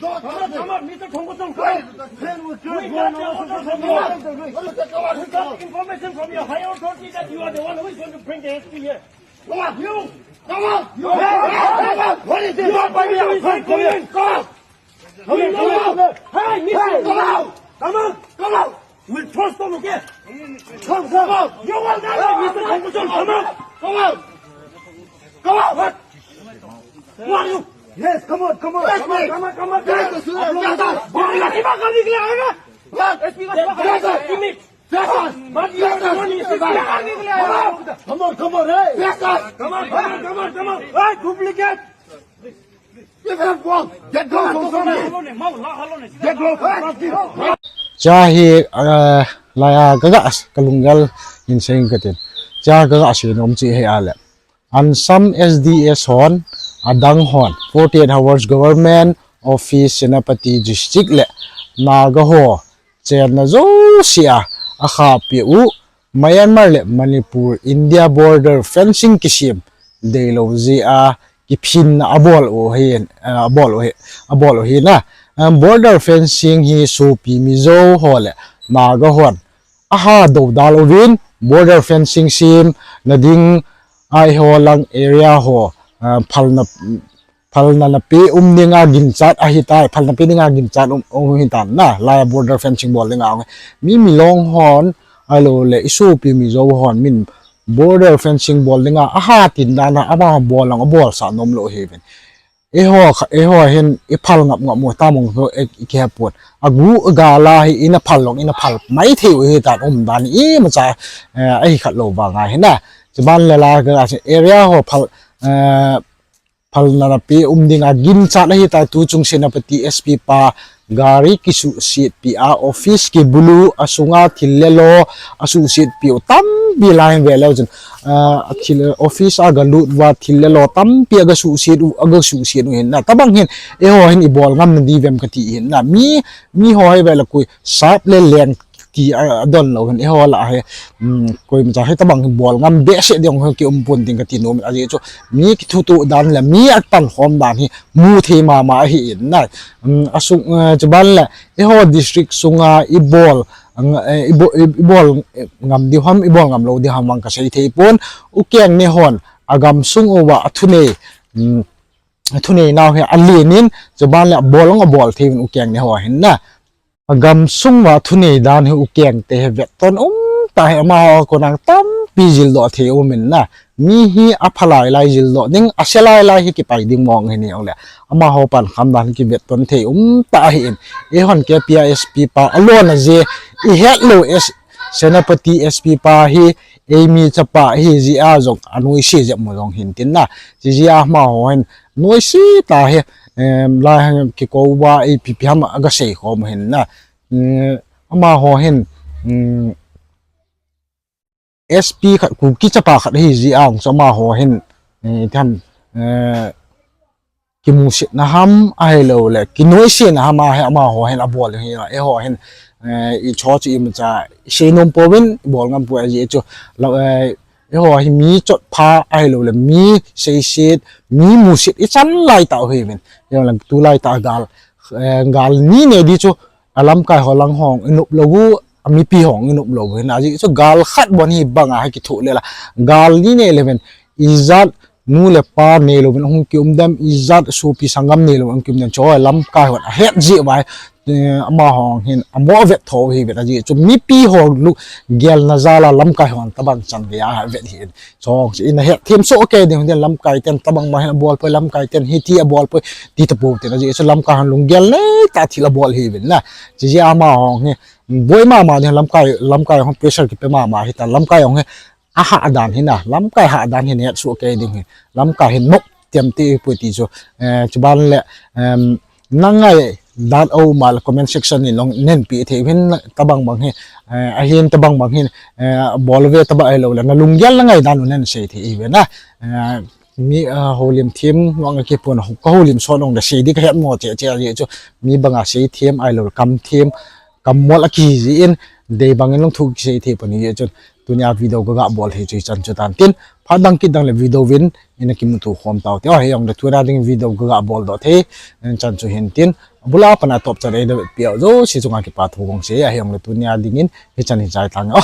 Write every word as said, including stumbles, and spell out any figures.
Come on, come on, Mister Thongkosong, come on. We got the order from you. We got information from your higher authority that you are the one who is going to bring the S P here. Come on, you. Come on. You. Hey, hey, hey, hey. What is this? You are going to resign. Come on. Come on. Come on. Hey, Mister Come on. Come on. Come on. We'll trust them again. Come, come on. You will not let Mister Thongkosong come out. Come on. Come on. What? Who are you? Yes, come on, come on. Yes, come on, come on, come on. Yes, sir. Yes, sir. Yes, sir. Yes, sir. Yes, sir. Come on, come on, hey. Yes, sir. Come on, come on, come on, come on. Hey, duplicate. Get low from front. Get low from front. Cha hi, uh, laya kaga as kalungal in saying katin. Cha kaga as in um chi hi ale. An sam S D S hon, adang hon, forty-eight hours government office Senapati district le Naga ho chenna jousea akhahpeh u Myanmar le Manipur India border fencing kisem deilou jeh a kiphinna abol u hi, abol u hi, abol u hi na. Border fencing hi sopi Mizo ho le Naga hon aha doudal uvin border fencing sem nading a eiho lang area ho, ah, phalna phalna napeh um dinga ginchat ahitai, phalna peh dinga ginchat um, um hitan na, laya border fencing bol dinga. Mi milong hon, ahilou le isopi Mizo hon min border fencing bol dinga aha tin dan a ama bol lang abolsah nom lou hiuvin. Eiho kha, eiho hin iphal ngap ngap mo tamong ho e, ikihepon. Agu gala hi ina phal long, ina phal maithei u hitan umdan imacha, eh, ahi khat lou vanga hi na. Chuban le la ka area ho phal, eh, phalna napeh um dinga ginchat ahitai, tuchung Senapati S P pa gari kisuhsetpi a, office kibulu, asunga thil le lo asuhsetpi u tampi lai ve leu chun, ah, thil, office a galut uva thil le lo tampi aga suhset u, aga suhset u hin na. Tabang hin, eiho hin ibol ngam nadi vem kati hin na. Mi, mi ho hi ve la koi sap le leng ti a, adon lou hin, eiho lah hi, um, koimacha hi tabang hi bol ngam behseh ding hi kium pon ding kati nom in, ajeh chu mi kithutoh dan le mi apankhom dan hi mu thei mama ahi in na. Um, asung, uh, chuban le eiho district sunga ibol, uh, ibo-, i-, ibol, eh, ngam diu ham, ibol ngam lou diu ham vang kasei thei pon, ukeng ne hon, agam sung uva athunei, um, athunei nau hi alen in, chuban le abol ong abol thei uvin ukeng ne ho hin na. Agam sung uva thunei dan hi ukeng te hi vetton um tah hi amaho konang tampi jildoh thei um in na. Mi hi apha lai lai jildoh ding, ase lai lai hi kipai ding mong hi ni ong le. Amaho pankhom dan hi kivetton thei um tah hi in. Eihon K P I S P pa alona jeh ihet lou S-, Senapati S P pa hi eimi chapa hi jeh a jong anoise jep mo jong hin tin na. Chi jeh a amaho hin noise tah hi, em, lai hang kikou uva ipi pi ham aga sei khom hin na. Em, amaho hin, em, S P khat, Kuki chapa khat hi jeh a jong chu amaho hin, eh, tham, eh, kimusetna ham ahilou le, kinoisena ham ahi amaho hin abol hi, eiho hin, eh, icho chu imacha isei nom pouvin, ibol ngam poi ajeh chu, la, eh, eiho hi mi chotpha ahilou le, mi seiset, mi muset ichan lai tah u hiuvin. Eiho lang tulai tah gal, eh, gal ni ne di chu, alamkai ho lang hung inop lou u, amipi hung inop lou u hin. Ajeh chu gal khat bon hi banga hi kithoh le la. Gal ni ne le ven, ijat nu le pa neilouvin hung kium dem, ijat sopi sanggam neilouvin hung kium dem, chu lamkai hon ahet jeh uva, eh, amaho hin amo vet tho hi vet ajeh chu mipi ho lunggel na jal a lamkai hon tobang chan gei a vet hi in. Chu chu ina het them soh kei ding hin lamkai ten tobang bang hin abol poi, lamkai ten hiti abol poi, ti tapou tin ajeh chu lamkai hon lunggel nei tah a thil abol hi uvin na. Chu jeh a amaho hi boi mama ding lamkai, lamkai hon pressure kipe mama hita, lamkai hon hi ahah dan hi na, lamkai hah dan hi het soh kei ding hi, lamkai hi nop tem ti poi ti chu, eh, chuban le, em, na ngaidan aum a le comment section in long nenpi thei uvin tobang bang hi, eh, ahin tobang bang hin, eh, bol ve tobang ahilou le na lunggel na ngaidan u nen sei thei uvin na, eh, mi, ah, houlim them vang a kipon ho, ka houlim sot ong da sei di ka het mo che che ajeh chu mi bang a sei them ahilou le kam them, kam mol a kihi jeh in, dei bang in long thu kisei thei pon hi jeh chun, tunia video ka ga bol thei chu hichan chu tan tin, phat dang kit dang le video vin ina kimuto khom tau te, ahijongle tunia ding video ka ga bol doh thei, hichan chu hin tin, abul a pat a top chan eina vetpi u jouse chunga kipa thu kong sei, ahijongle tunia dingin hichan hin chai tange o.